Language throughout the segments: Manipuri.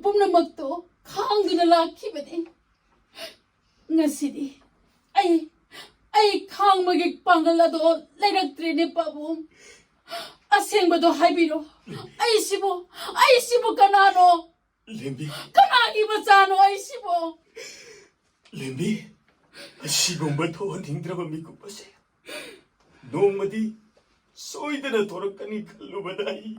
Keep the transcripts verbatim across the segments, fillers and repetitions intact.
ꯄꯨꯝꯅꯃꯛꯇꯣ ꯈꯥꯡꯗꯨꯅ ꯂꯥꯛꯈꯤꯕꯅꯤ꯫ ꯉꯁꯤꯗꯤ ꯑꯩ, ꯑꯩ ꯈꯥꯡꯕꯒꯤ ꯄꯥꯡꯒꯜ ꯑꯗꯣ ꯂꯩꯔꯛꯇ꯭ꯔꯦꯅꯦ ꯄꯥꯕꯨꯡ꯫ ꯑꯁꯦꯡꯕꯗꯣ ꯍꯥꯏꯕꯤꯔꯣ꯫ ꯑꯩꯁꯤꯕꯨ, ꯑꯩꯁꯤꯕꯨ ꯀꯅꯥꯅꯣ? ꯂꯦꯝꯕꯤ꯫ ꯀꯅꯥꯒꯤ ꯃꯆꯥꯅꯣ ꯑꯩꯁꯤꯕꯣ? ꯂꯦꯝꯕꯤ, ꯑꯁꯤꯒꯨꯝꯕ ꯊꯣꯛꯍꯟꯅꯤꯡꯗ꯭ꯔꯕ ꯃꯤꯀꯨꯞ ꯑꯁꯦ ꯅꯣꯡꯃꯗꯤ ꯁꯣꯏꯗꯅ ꯊꯣꯔꯛꯀꯅꯤ ꯈꯜꯂꯨꯕꯗ ꯑꯩ,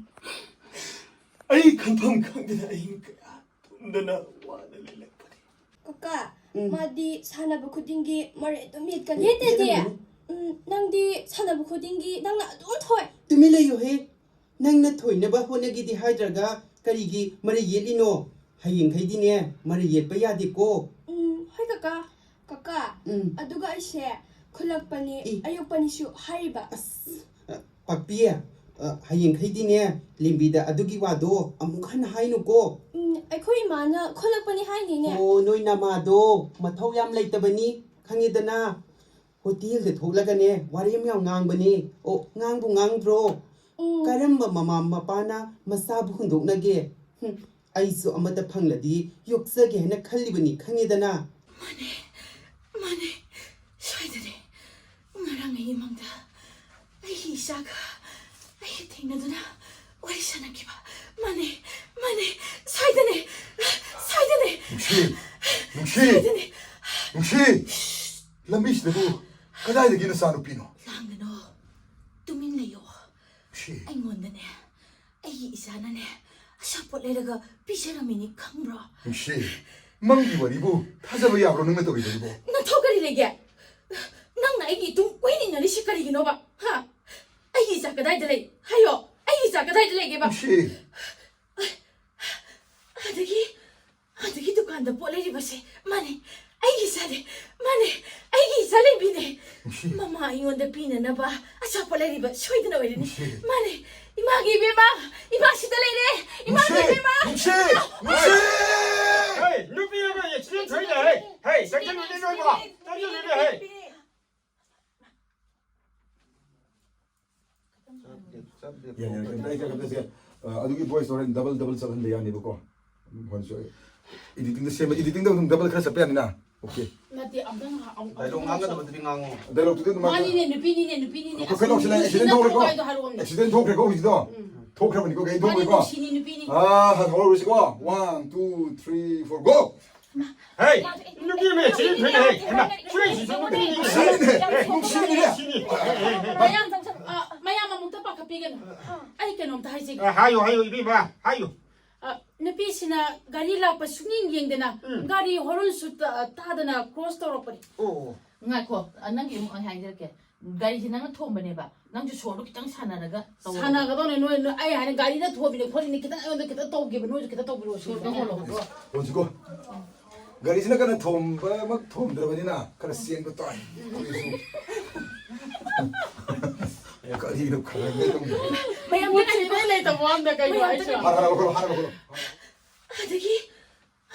ꯑꯩ ꯈꯟꯐꯝ ꯈꯪꯗꯅ ꯑꯍꯤꯡ ꯀꯌꯥ ꯇꯨꯝꯗꯅ ꯋꯥꯅ ꯂꯦꯜꯂꯛꯄꯅꯤ꯫ ꯀꯀꯥ, ꯎꯝ꯫ ꯃꯥꯗꯤ ꯁꯥꯟꯅꯕ ꯈꯨꯗꯤꯡꯒꯤ ꯃꯔꯩ ꯑꯗꯨꯝ ꯌꯦꯠꯀꯅꯤ꯫ ꯌꯦꯠꯇꯦꯗꯤ꯫ ꯌꯦꯠꯂꯝꯒꯅꯤ꯫ ꯎꯝ, ꯅꯪꯗꯤ ꯁꯥꯟꯅꯕ ꯈꯨꯗꯤꯡꯒꯤ ꯅꯪꯅ ꯑꯗꯨꯝ ꯊꯣꯏ꯫ ꯇꯨꯃꯤꯟ ꯂꯩꯌꯨꯍꯦ꯫ ꯅꯪꯅ ꯊꯣꯏꯅꯕ ꯍꯣꯠꯅꯒꯦꯗꯤ ꯍꯥꯏꯗ꯭ꯔꯒ ꯀꯔꯤꯒꯤ ꯃꯔꯩ ꯌꯦꯠꯂꯤꯅꯣ? ꯍꯌꯦꯡꯈꯩꯗꯤꯅꯦ ꯃꯔꯩ ꯌꯦꯠꯄ ꯌꯥꯗꯦꯀꯣ꯫ ꯎꯝ, ꯍꯣꯏ ꯀꯀꯥ꯫ ꯀꯀꯥ, ꯎꯝ꯫ ꯑꯗꯨꯒ ꯑꯩꯁꯦ ꯈꯨꯜꯂꯛꯄꯅꯤ, ꯏ꯫ ꯑꯌꯣꯛꯄꯅꯤꯁꯨ ꯍꯥꯏꯔꯤꯕ꯫ ꯑꯁ, ꯑ, ꯄꯥꯛꯄꯤ, ꯑ, ꯍꯌꯦꯡꯈꯩꯗꯤꯅꯦ ꯂꯦꯝꯕꯤꯗ ꯑꯗꯨꯒꯤ ꯋꯥꯗꯣ ꯑꯃꯨꯛ ꯍꯟꯅ ꯍꯥꯏꯅꯨꯀꯣ꯫ ꯎꯝ, ꯑꯩꯈꯣꯏ ꯏꯃꯥꯅ ꯈꯨꯜꯂꯛꯄꯅꯤ ꯍꯥꯏꯅꯤꯅꯦ꯫ ꯑꯣ, ꯅꯣꯏ ꯅꯃꯥꯗꯣ ꯃꯊꯧ ꯌꯥꯝ ꯂꯩꯇꯕꯅꯤ, ꯈꯪꯉꯦꯗꯅ꯫ ꯍꯣꯇꯦꯜꯗ ꯊꯣꯛꯂꯒꯅꯦ ꯋꯥꯔꯦꯝ ꯌꯥꯝ ꯉꯥꯡꯕꯅꯦ꯫ ꯑꯣ, ꯉꯥꯡꯕꯨ ꯉꯥꯡꯗ꯭ꯔꯣ? ꯎꯝ꯫ ꯀꯔꯝꯕ ꯃꯃꯥ ꯃꯄꯥꯅ ꯃꯆꯥꯕꯨ ꯍꯨꯟꯗꯣꯛꯅꯒꯦ? ꯍꯨꯝ, ꯑꯩꯁꯨ ꯑꯃꯠꯇ ꯐꯪꯂꯗꯤ ꯌꯣꯛꯆꯒꯦ ꯍꯥꯏꯅ ꯈꯜꯂꯤꯕꯅꯤ, ꯈꯪꯉꯦꯗꯅ꯫ ꯃꯥꯅꯦ, ꯃꯥꯅꯦ, ꯁꯣꯏꯗꯅꯦ꯫ ꯉꯔꯥꯡ ꯑꯩꯒꯤ ꯃꯪꯗ ꯑꯩꯒꯤ ꯏꯆꯥꯒ ꯑꯩꯒ ꯊꯦꯡꯅꯗꯨꯅ ꯋꯥꯔꯤ ꯁꯥꯟꯅꯈꯤꯕ꯫ ꯃꯥꯅꯦ, ꯃꯥꯅꯦ, ꯁꯣꯏꯗꯅꯦ, ꯁꯣꯏꯗꯅꯦ꯫ ꯅꯨꯡꯁꯤ, ꯅꯨꯡꯁꯤ, ꯁꯣꯏꯗꯅꯦ꯫ ꯅꯨꯡꯁꯤ, ꯂꯝꯕꯤꯁꯤꯗꯕꯨ ꯀꯗꯥꯏꯗꯒꯤ ꯅꯆꯥꯅꯨꯄꯤꯅꯣ? ꯂꯥꯡꯒꯅꯣ, ꯇꯨꯃꯤꯟ ꯂꯩꯌꯣ꯫ ꯅꯨꯡꯁꯤ꯫ ꯑꯩꯉꯣꯟꯗꯅꯦ, ꯑꯩꯒꯤ ꯏꯆꯥꯅꯅꯦ, ꯑꯆꯥꯄꯣꯠ ꯂꯩꯔꯒ ꯄꯤꯖꯔꯝꯃꯤꯅꯤ, ꯈꯪꯕ꯭ꯔꯣ? ꯅꯨꯡꯁꯤ, ꯃꯪꯒꯤ ꯋꯥꯔꯤꯕꯨ ꯊꯥꯖꯕ ꯌꯥꯕ꯭ꯔꯣ ꯅꯪꯅ ꯇꯧꯔꯤꯕꯗꯨꯕꯣ? ꯅꯊꯧ ꯀꯔꯤ ꯂꯩꯒꯦ? ꯅꯪꯅ ꯑꯩꯒꯤ ꯏꯇꯨꯡ ꯀꯣꯏꯅ ꯏꯟꯅꯔꯤꯁꯤ ꯀꯔꯤꯒꯤꯅꯣꯕ? ꯍꯥ? ꯑꯩꯒꯤ ꯏꯆꯥ ꯀꯗꯥꯏꯗ ꯂꯩ? ꯍꯥꯏꯌꯣ, ꯑꯩꯒꯤ ꯏꯆꯥ ꯀꯗꯥꯏꯗ ꯂꯩꯒꯦꯕ? ꯅꯨꯡꯁꯤ꯫ ꯑꯗꯒꯤ, ꯑꯗꯒꯤ ꯗꯨꯀꯥꯟꯗ ꯄꯣꯠ ꯂꯩꯔꯤꯕꯁꯦ, ꯃꯥꯅꯦ, ꯑꯩꯒꯤ ꯏꯆꯥꯅꯦ, ꯃꯥꯅꯦ, ꯑꯩꯒꯤ ꯏꯆꯥ ꯂꯩꯕꯤꯅꯦ꯫ ꯅꯨꯡꯁꯤ꯫ ꯃꯃꯥ ꯑꯩꯉꯣꯟꯗ ꯄꯤꯅꯅꯕ ꯑꯆꯥꯄꯣꯠ ꯂꯩꯔꯤꯕ ꯁꯣꯏꯗꯅ ꯑꯣꯏꯔꯅꯤ꯫ ꯅꯨꯡꯁꯤ꯫ ꯃꯥꯅꯦ, ꯏꯃꯥꯒꯤ ꯏꯕꯦꯝꯃ, ꯏꯃꯥ ꯁꯤꯗ ꯂꯩꯔꯦ, ꯏꯃꯥꯒꯤ ꯅꯨꯡꯁꯤ, ꯏꯕꯦꯝꯃ꯫ ꯅꯨꯡꯁꯤ, ꯅꯨꯡꯁꯤ꯫ ꯍꯦ, ꯅꯨꯄꯤ ꯑꯃ accident ꯊꯣꯛꯏꯅꯦ, ꯍꯦ, ꯍꯦ, ꯆꯪꯁꯤꯜꯂꯨꯅꯦ ꯅꯣꯏꯕꯣ, ꯆꯪꯁꯤꯜꯂꯨꯅꯦ, ꯍꯦ꯫ ꯌꯥꯏ, ꯌꯥꯏ, ꯀꯩꯝꯇ, ꯑꯩ ꯀꯩꯝꯇ, ꯀꯩꯝꯇ, ꯑ, ꯑꯗꯨꯒꯤ voice ꯍꯣꯔꯦꯟ double, double ꯆꯠꯍꯟꯕ ꯌꯥꯅꯦꯕꯀꯣ꯫ ꯎꯝ, ꯍꯣꯏ, ꯁꯣꯏ꯫ Editing ꯗ ꯁꯦꯝꯕ, editing ꯗ ꯑꯗꯨꯝ double ꯈꯔ ꯆꯠꯄ ꯌꯥꯅꯤꯅ? Okay꯫ ꯅꯠꯇꯦ, ꯑꯝꯇꯪ ꯍꯥ-, ꯑꯃꯨꯛ-, dialogue ꯑꯃꯨꯛ ꯉꯥꯡꯒꯗꯕꯗꯨꯗꯤ ꯉꯥꯡꯉꯣ꯫ Dialogue ꯇꯨꯗꯤ ꯑꯗꯨꯃꯥꯏꯅ ꯃꯥꯅꯤꯅꯦ, ꯅꯨꯄꯤꯅꯤꯅꯦ, ꯅꯨꯄꯤꯅꯤꯅꯦ꯫ ꯑꯩꯈꯣꯏ ꯑꯁ, ꯀꯩꯅꯣꯁꯤ ꯂꯩ, ꯅꯨꯡꯁꯤꯅ accident ꯊꯣꯛꯈ꯭ꯔꯦꯀꯣ? ꯊꯣꯛꯄ ꯍꯥꯏꯗꯣ ꯍꯥꯏꯔꯛꯑꯣꯅꯦ꯫ Accident ꯊꯣꯛꯈ꯭ꯔꯦꯀꯣ ꯍꯧꯖꯤꯛꯀꯤꯗꯣ? ꯎꯝ꯫ ꯊꯣꯛꯈ꯭ꯔꯕꯅꯤꯀꯣ, ꯒꯥꯔꯤ ꯃꯥꯅꯤ, ꯊꯣꯛꯈ꯭ꯔꯦꯀꯣ? ꯅꯨꯡꯁꯤꯅꯤ, ꯅꯨꯄꯤꯅꯤ꯫ ꯑꯥ, ꯍꯧꯔꯛꯑꯁꯤꯀꯣ꯫ One, two, three, four, go! ꯍꯦ! ꯅꯨꯄꯤ ꯑꯃ accident ꯊꯣꯛꯏꯅꯦ, ꯍꯦ! ꯍꯩꯃꯥ! ꯁꯣꯏꯔꯤꯁꯤꯁꯨ ꯅꯨꯄꯤꯅꯤ! ꯅꯨꯡꯁꯤꯅꯤꯅꯦ, ꯅꯨꯡꯁꯤꯅꯤꯅꯦ꯫ ꯁꯤꯅꯤ꯫ ꯃꯌꯥꯝ, ꯑ, ꯃꯌꯥꯝ ꯑꯃꯨꯛꯇ ꯄꯥꯈꯠꯄꯤꯒꯅꯨ꯫ ꯑꯩ ꯀꯩꯅꯣꯝꯇ ꯍꯥꯏꯖꯒꯦ꯫ ꯑ, ꯍꯥꯏꯌꯨ, ꯍꯥꯏꯌꯨ, ꯏꯕꯦꯝꯃ, ꯍꯥꯏꯌꯨ꯫ ꯑ, ꯅꯨꯄꯤꯁꯤꯅ ꯒꯥꯔꯤ ꯂꯥꯛꯄ ꯁꯨꯡꯌꯦꯡ ꯌꯦꯡꯗꯅ, ꯎꯝ꯫ ꯒꯥꯔꯤ horn ꯁꯨ ꯇꯥ-, ꯇꯥꯗꯅ cross ꯇꯧꯔꯛꯄꯅꯤ꯫ ꯑꯣ꯫ ꯉꯥꯏꯈꯣ, ꯑ, ꯅꯪꯒꯤ ꯑꯃꯨꯛ ꯑꯩ ꯍꯥꯏꯖꯔꯛꯀꯦ꯫ ꯒꯥꯔꯤꯁꯦ ꯅꯪꯅ ꯊꯣꯝꯕꯅꯦꯕ, ꯅꯪꯁꯨ ꯁꯣꯔꯗꯣ ꯈꯤꯇꯪ ꯁꯥꯟꯅꯔꯒ ꯇꯧ꯫ ꯁꯥꯟꯅꯒꯗꯧꯅꯦ ꯅꯣꯏ, ꯅꯣꯏ, ꯑꯩ ꯍꯥꯏꯅ ꯒꯥꯔꯤꯅ ꯊꯣꯝꯃꯤꯅꯦ ꯈꯣꯠꯂꯤꯅꯦ, ꯈꯤꯇꯪ ꯑꯩꯉꯣꯟꯗ ꯈꯤꯇꯪ ꯇꯧꯈꯤꯕ, ꯅꯣꯏꯁꯨ ꯈꯤꯇꯪ ꯇꯧꯕꯤꯔꯣ, ꯁꯣꯔꯗꯣ ꯍꯣꯜꯂꯣ꯫ ꯍꯣꯟꯁꯤꯀꯣ꯫ ꯒꯥꯔꯤꯁꯤꯅ ꯀꯟꯅ ꯊꯣꯝꯕꯃꯛ ꯊꯣꯝꯗ꯭ꯔꯕꯅꯤꯅ ꯈꯔ ꯆꯦꯟꯕ ꯇꯥꯏ꯫ ꯑꯩꯈꯣꯏꯁꯨ꯫ ꯀꯔꯤꯅꯣ ꯈꯪꯗꯦ ꯇꯧꯔꯤꯁꯦ꯫ ꯃꯌꯥꯝ ꯃꯨꯠꯁꯤ ꯏꯔꯩ ꯂꯩꯇꯕ ꯋꯥꯝꯗ ꯀꯩꯅꯣ ꯃꯌꯥꯝ ꯍꯥꯏꯁꯤꯕꯣ? ꯍꯥꯟꯅ ꯍꯥꯟꯅ ꯍꯧꯒꯠꯂꯣ, ꯍꯥꯟꯅ ꯍꯧꯒꯠꯂꯣ꯫ ꯑꯗꯒꯤ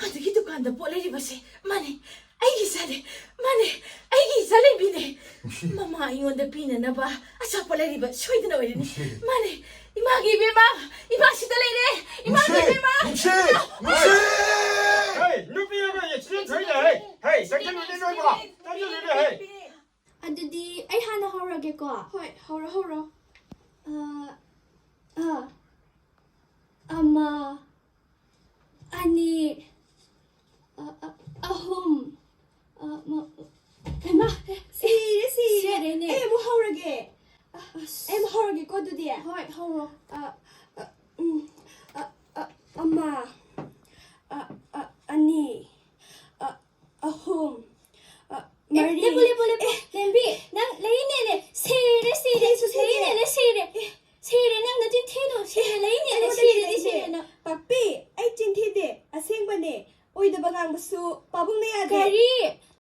ꯑꯗꯨꯒꯤ ꯗꯨꯀꯥꯟꯗ ꯄꯣꯠ ꯂꯩꯔꯤꯕꯁꯦ ꯃꯥꯅꯦ, ꯑꯩꯒꯤ ꯏꯆꯥꯅꯦ, ꯃꯥꯅꯦ, ꯑꯩꯒꯤ ꯏꯆꯥ ꯂꯩꯕꯤꯅꯦ꯫ ꯅꯨꯡꯁꯤ꯫ ꯃꯃꯥ ꯑꯩꯉꯣꯟꯗ ꯄꯤꯅꯅꯕ ꯑꯆꯥꯄꯣꯠ ꯂꯩꯔꯤꯕ ꯁꯣꯏꯗꯅ ꯑꯣꯏꯔꯅꯤ꯫ ꯅꯨꯡꯁꯤ꯫ ꯃꯥꯅꯦ, ꯏꯃꯥꯒꯤ ꯏꯕꯦꯝꯃ, ꯏꯃꯥ ꯁꯤꯗ ꯂꯩꯔꯦ, ꯏꯃꯥꯒꯤ ꯅꯨꯡꯁꯤ, ꯏꯕꯦꯝꯃ꯫ ꯅꯨꯡꯁꯤ, ꯅꯨꯡꯁꯤ꯫ ꯍꯦ, ꯅꯨꯄꯤ ꯑꯃ accident ꯊꯣꯛꯏꯅꯦ, ꯍꯦ, ꯍꯦ, ꯆꯪꯁꯤꯜꯂꯨꯅꯦ ꯅꯣꯏꯕꯣ, ꯆꯪꯁꯤꯜꯂꯨꯅꯦ, ꯍꯦ꯫ ꯑꯗꯨꯗꯤ ꯑꯩ ꯍꯥꯟꯅ ꯍꯧꯔꯒꯦꯀꯣ꯫ ꯍꯣꯏ, ꯍꯧꯔꯣ, ꯍꯧꯔꯣ꯫ ꯑ, ꯑ, ꯑꯃ, ꯑꯅꯤ, ꯑ, ꯑ, ꯑꯍꯨꯝ, ꯑ, ꯃ-, ꯍꯩꯃꯥ, ꯁꯤꯔꯦ, ꯁꯤꯔꯦ꯫ ꯁꯤꯔꯦꯅꯦ꯫ ꯑꯩ ꯑꯃꯨꯛ ꯍꯧꯔꯒꯦ꯫ ꯑ, ꯑꯁ꯫ ꯑꯩ ꯑꯃꯨꯛ ꯍꯧꯔꯒꯦꯀꯣ ꯑꯗꯨꯗꯤ꯫ ꯍꯣꯏ, ꯍꯧꯔꯣ꯫ ꯑ,